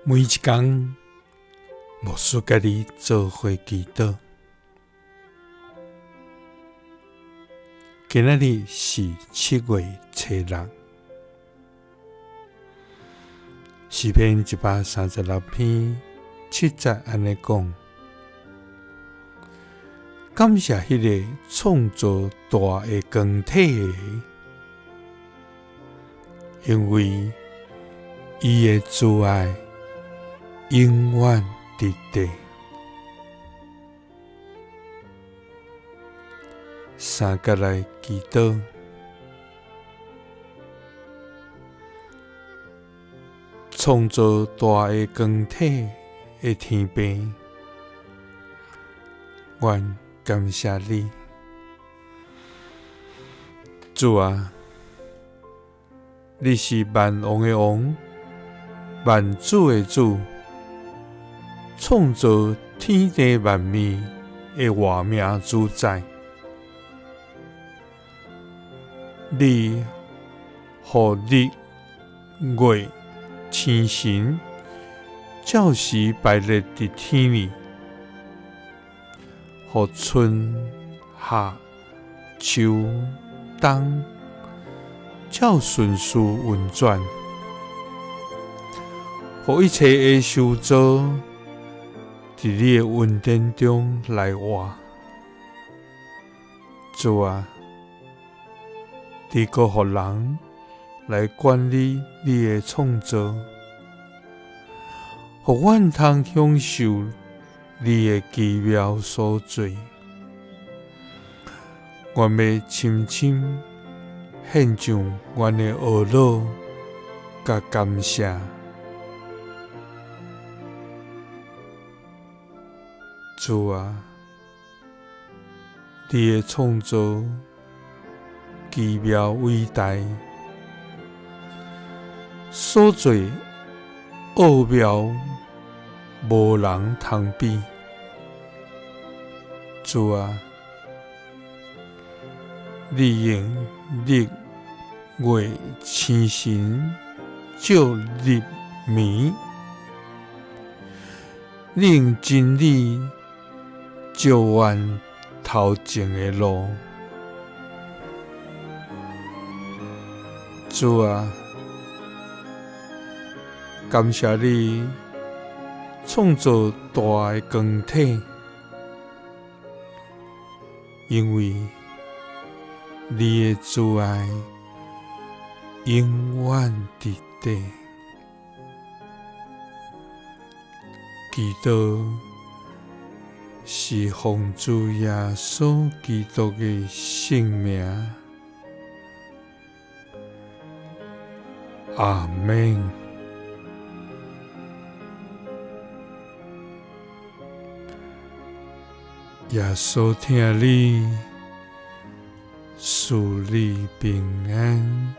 每一工，牧師佮你做伙祈禱。今仔日是7月初6，詩篇136篇7節按呢講：感謝彼个創造大的光體的，因為伊的慈愛永遠佇地。三佮來祈禱，創造大的光體的天父，阮感謝你，主啊，你是萬王的王，萬主的主，創造天地萬物的活命主宰。你予日月星辰照時排列佇天裡，予春夏秋冬照順序運轉，予一切的受造佇你的恩典中來活。主啊，你閣予人來管理你的創造，予阮通享受你的奇妙所作。阮欲深深獻上阮的懊惱佮感謝。主啊，你的創造奇妙偉大，所做奧妙無人通比。主啊，你用日月星辰照日暝，你用真理照阮頭前的路。主啊，感謝你創造大的光體，因為你的慈愛永遠佇地。祈禱是奉主耶穌基督的聖名。阿們。耶穌疼你，賜你平安。